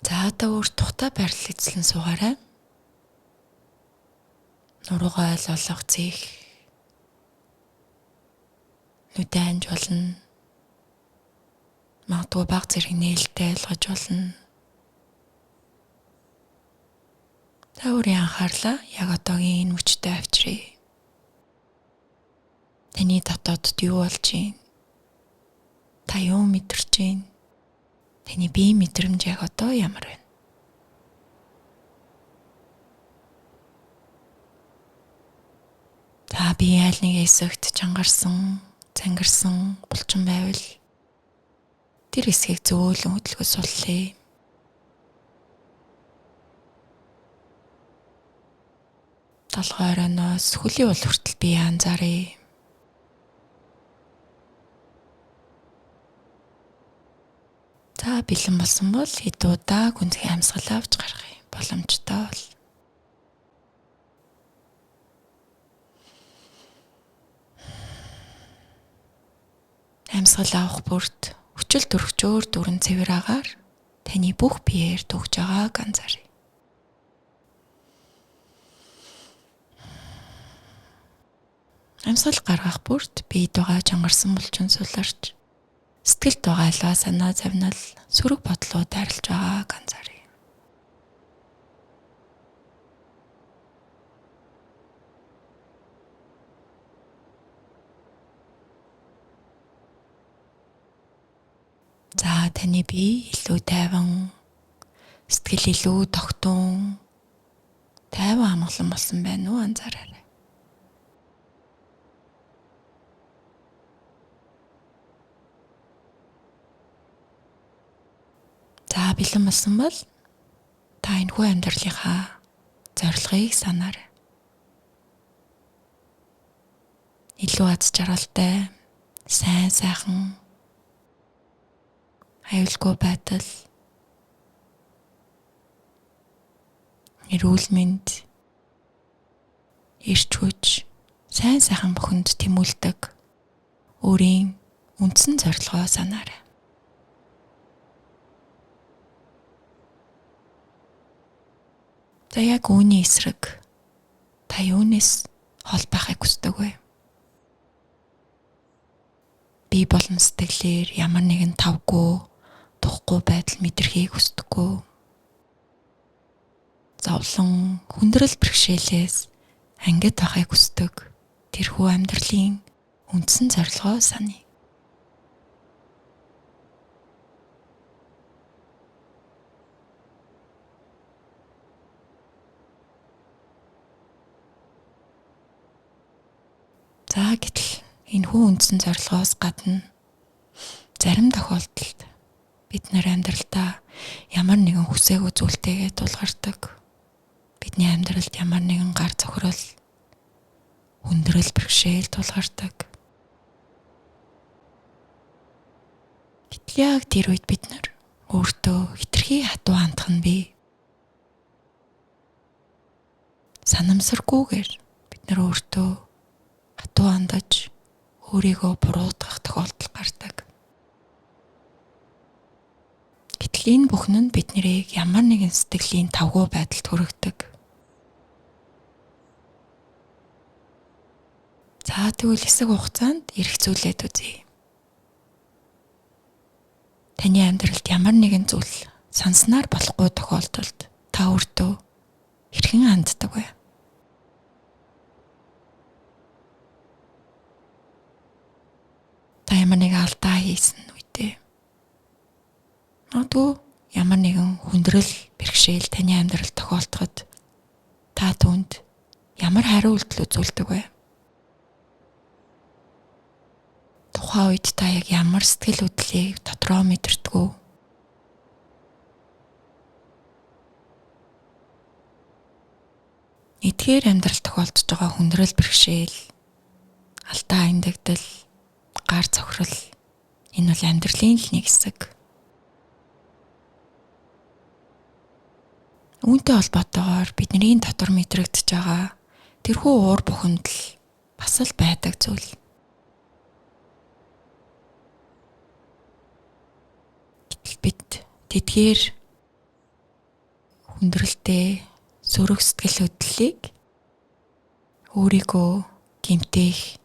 За одоо өөр тухтай байрлал эзлэн суугаарай. Нуруугаа айл болох зээх. Нүдэ анж болно. Магадгүй баг зэрэг нээлттэй ойлгож болно. Та өөрийн анхаарлаа яг одоогийн энэ мөчтэй авчиръя. Таны дотоодд юу болж байна? Та юу мэдэрч байна? Таны бие мэдрэмж яг одоо ямар байна? Та бие аль нэг хэсэгт чангарсан, цангирсан булчин байвал тэр хэсгийг зөөлөн хөдөлгөж суллая. Толгой оройноос хөлийн уул хүртэл бие анзааръя. За бэлэн болсон бол хэд удаа гүнзгий амьсгал авч гаргая. Боломжтой бол. Амьсгал авах бүрт хүчил төрөгчөөр дүүрэн цэвэр агаар таны бүх биеэр төгж байгааг анзааръя. Амьсгал гаргах бүрт биед байгаа чангарсан булчин суларч сэтгэлд байгаа аливаа санаа завнал сөрөг бодлоо дайрлж байгааг анзааръя. За таны бие илүү тайван, сэтгэл илүү тогтун, тайван амгалан болсон байна уу анзаараарай. За бэлэн болсон бол та энэхүү амьдралынхаа зорилгыг санаарай. Илүү аз жаргалтай, сайн сайхан, аюулгүй байдал, эрүүл мэнд, эрч хүч, сайн сайхан бүхэнд тэмүүлдэг өөрийн үндсэн зорилгоо санаарай. За яг үүний эсрэг та юунаас хол байхыг хүсдэг вэ? Би болон сэтгэлээр ямар нэгэн тавгүй, тухгүй байдал мэдрэхийг хүсдэггүй. Зовлон, хүндрэл бэрхшээлээс ангид байхыг хүсдэг. Тэрхүү амьдралын үндсэн зорилгоо саная. За гэтэл энэхүү үндсэн зорилгоос гадна зарим тохиолдолд бид нар амьдралдаа ямар нэгэн хүсээгүй зүйлтэйгээ тулгардаг. Бидний амьдралд ямар нэгэн гар цохирол, хүндрэл бэрхшээл тулгардаг. Гэтэл яг тэр үед бид нар өөртөө хитрхи хатуу хандах нь бий. Санамсаргүйгээр бид нар өөртөө хатуу хандаж өөрийгөө буруутгах тохиолдол гардаг. Гэтэл энэ бүхэн нь биднийг ямар нэгэн сэтгэлийн тавгүй байдалд хүргэдэг. За тэгвэл хэсэг хугацаанд эргцүүлээд үзье. Таны амьдралд ямар нэгэн зүйл санснаар болохгүй тохиолдолд та өөртөө хэрхэн ханддаг вэ? Та ямар нэгэн алдаа хийсэн үедээ магадгүй ямар нэгэн хүндрэл бэрхшээл таны амьдралд тохиолдоход та түүнд ямар хариу үйлдэл үзүүлдэг вэ? Тухайн үед та яг ямар сэтгэл хөдлөлийг дотроо мэдэрдэг үү? Эдгээр амьдрал тохиолдож байгаа хүндрэл бэрхшээл, алдаа эндэгдэл, гар цохирол энэ бол амьдралын л нэг хэсэг. Үүнтэй холбоотойгоор бидний дотор мэдрэгдэж байгаа тэрхүү уур бухимдал бас л байдаг зүйл. Гэтэл бид тэдгээр Хүндрэлтэй сөрөг сэтгэл хөдлөлийг өөрийгөө гэмтэх,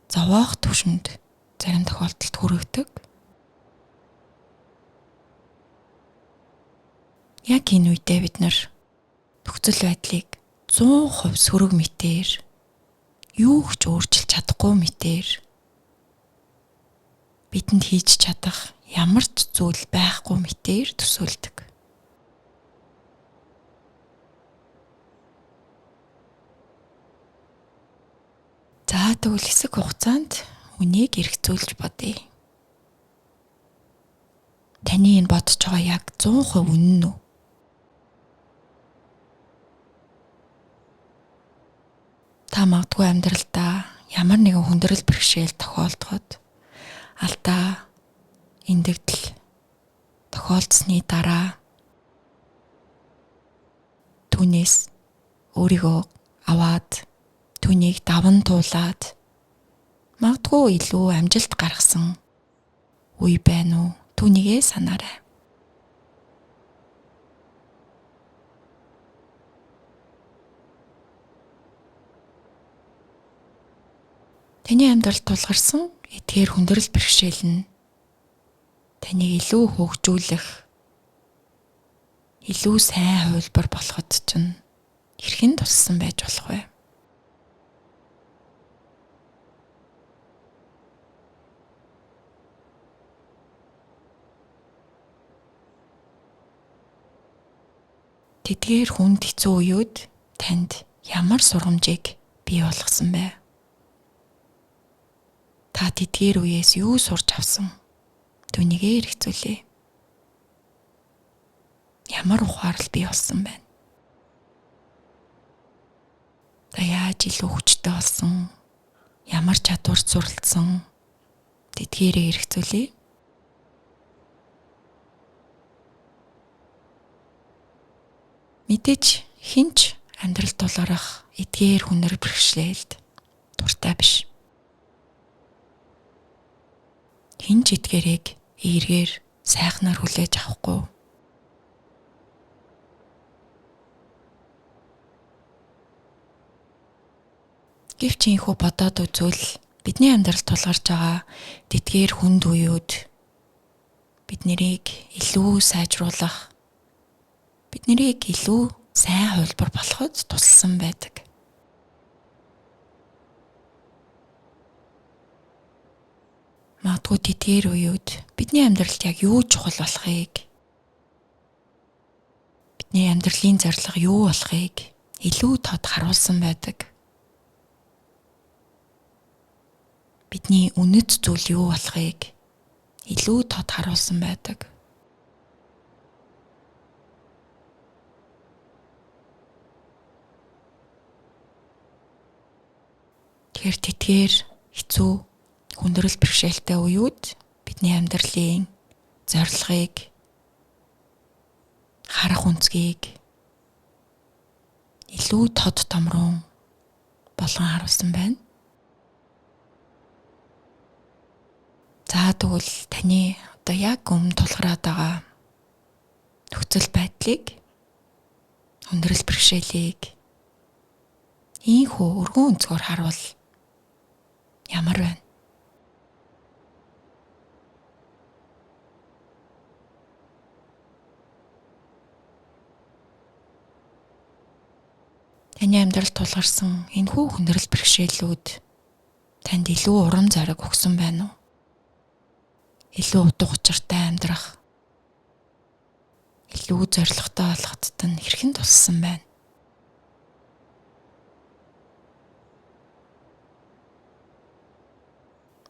зовоох түвшинд зарим тохиолдолд хүргэдэг. Яг энэ үедээ бид нар нөхцөл байдлыг 100% сөрөг мэтээр, юу ч өөрчилж чадахгүй мэтээр, бидэнд хийж чадах ямар ч зүйл байхгүй мэтээр төсөөлдөг. За тэгвэл хэсэг хугацаанд үнийг эргцүүлж бодъё. Таны энэ бодож байгаа яг 100% үнэн үү? Та магадгүй амьдралдаа ямар нэгэн хүндрэл бэрхшээл тохиолдоход, алдаа, эндэгдэл тохиолдсны дараа түүнээс өөрийгөө аваад түүнийг даван туулаад магадгүй илүү амжилт гаргасан үе байна уу? Түүнийгээ санаарай. Таны амьдралд тулгарсан эдгээр хүндрэл бэрхшээл нь таныг илүү хөгжүүлэх, илүү сайн хувилбар болоход чинь хэрхэн туссан байж болох вэ? Тэдгээр хүнд хэцүү үеүд танд ямар сургамжийг бий болгосон бэ? Та тэдгээр үеэс юу сурч авсан? Түүнийгээ хэрэгцүүлээ. Ямар ухаарал бий болсон байна? Та яаж илүү хүчтэй болсон? Ямар чадвар суралцсан? Тэдгээрээ хэрэгцүүлээ. Мэдээж хинч амьдрал тулгарах эдгээр хүнээр бэрхшээлд дуртай биш. Хинч эдгээрийг эргээр сайхнаар хүлээж авахгүй. Гэвч ийхүү бодоод үзвэл бидний амьдрал тулгарч байгаа тэдгээр хүнд үеүд бид нарыг илүү сайжруулах, бид нарыг илүү сайн хувилбар болоход тусалсан байдаг. Магадгүй тэдгээр үеүд бидний амьдралд яг юу чухал болохыг, бидний амьдралын зорилго юу болохыг илүү тод харуулсан байдаг. Бидний үнэт зүйл юу болохыг илүү тод харуулсан байдаг. Тэгэхээр тэдгээр хэцүү хүндрэл бэрхшээлтэй үеүд бидний амьдралын зорилгыг, харах үнцгийг илүү тод томрон болгон харуулсан байна. За тэгвэл таны одоо яг өмнө тулгараад байгаа нөхцөл байдлыг, хүндрэл бэрхшээлийг ийхүү өргөн өнцгөр харуул ямар байна? Таны амьдрал тулгарсан энэхүү хүндрэл бэрхшээлүүд танд илүү урам зориг өгсөн байна уу? Илүү утга учиртай амьдрах, илүү зорилготой болоход тань хэрхэн тусалсан байна?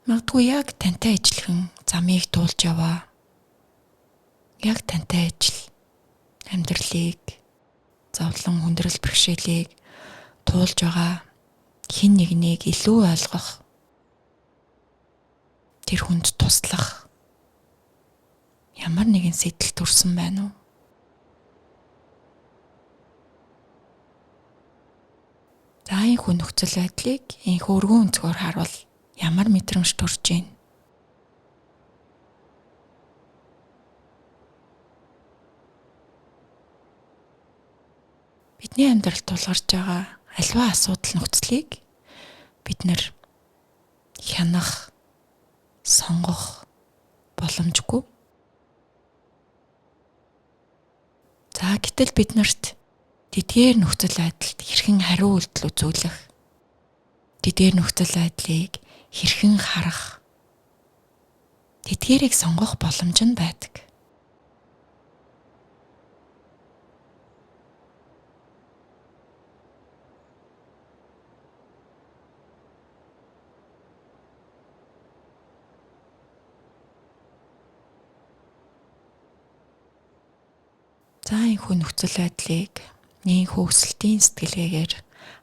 Магадгүй яг тантай ижилхэн замыг туулж яваа. Яг тантай ижил амьдралыг, зовлон хүндрэл бэрхшээлийг туулж байгаа хэн нэгнийг илүү ойлгох, тэр хүнд туслах ямар нэгэн сэтэл төрсэн байна уу? За энэхүү нөхцөл байдлыг энэхүү өргөн өнцгөр харуул ямар мэдрэмж төрж байна? Бидний амьдралд тулгарч байгаа альва асуудал нөхцөлийг бид нэр хянах, сонгох боломжгүй. За гэтэл бид нарт тэдгээр нөхцөл байдалд хэрхэн хариу үйлдэл үзүүлэх, тэдгээр нөхцөл байдлыг хэрхэн харах, тэдгээрийг сонгох боломж нь байдаг. За энэхүү нөхцөл байдлыг энэхүү өсөлтийн сэтгэлгээгээр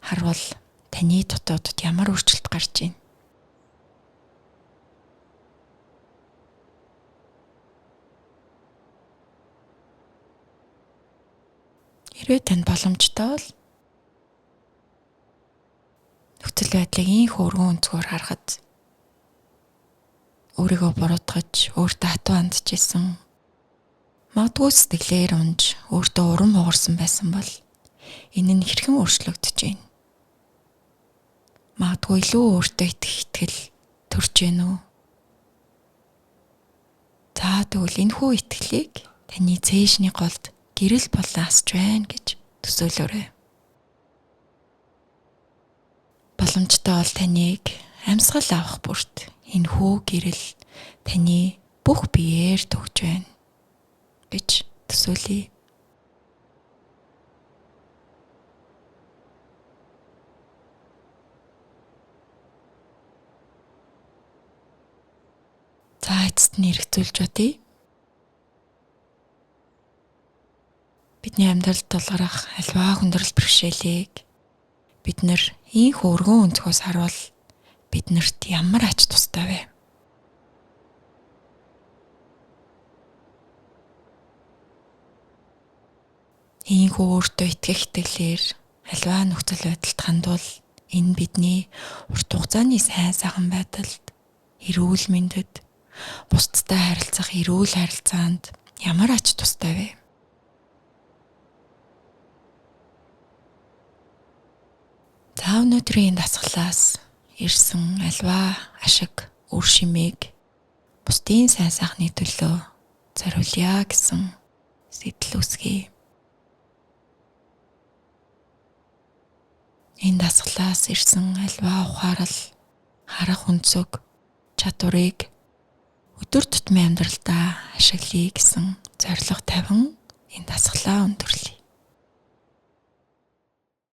харвал таны дотоодод ямар өөрчлөлт гарч байна? Хэрвээ танд боломжтой бол нөхцөл байдлыг энэхүү өргөн өнцгөр харахад өөрийгөө буруутгаж, өөртөө хатуу хандж исэн, магадгүй сэтгэлээр унж, өөртөө урам хугарсан байсан бол энэ нь хэрхэн өөрчлөгдөж байна? Магадгүй илүү өөртөө итгэх итгэл төрж байна уу? За тэгвэл энэхүү итгэлийг таны цээжний голд гэрэл болон асч байна гэж төсөөлөөрэй. Боломжтой бол таныг амьсгал авах бүрт энэхүү гэрэл таны бүх биеэр төгж байна гэж төсөөлье. За эцэст нь эргцүүлж бодъё. Бидний амьдралд тулгарах альваа хүндрэл бэрхшээлийг бид нэр ийх өргөн өнцгөөс харвал биднэрт ямар ач тустай вэ? Ийхүү өөртөө итгэх итгэлээр альваа нөхцөл байдалд хандвал энэ бидний урт хугацааны сайн сайхан байдалд, эрүүл мэндэд, бусдтай харилцах эрүүл харилцаанд ямар ач тустай вэ? За өнөөдрийн дасгалаас ирсэн альваа ашиг үр шимийг бусдын сайн сайхны төлөө зориулъя гэсэн сэтэл үүсгэе. Энэ дасгалаас ирсэн альваа ухаарал, харах өнцөг, чадварыг өдөр тутмын амьдралдаа ашиглая гэсэн зорилго тавин энэ дасгалаа өндөрлөе.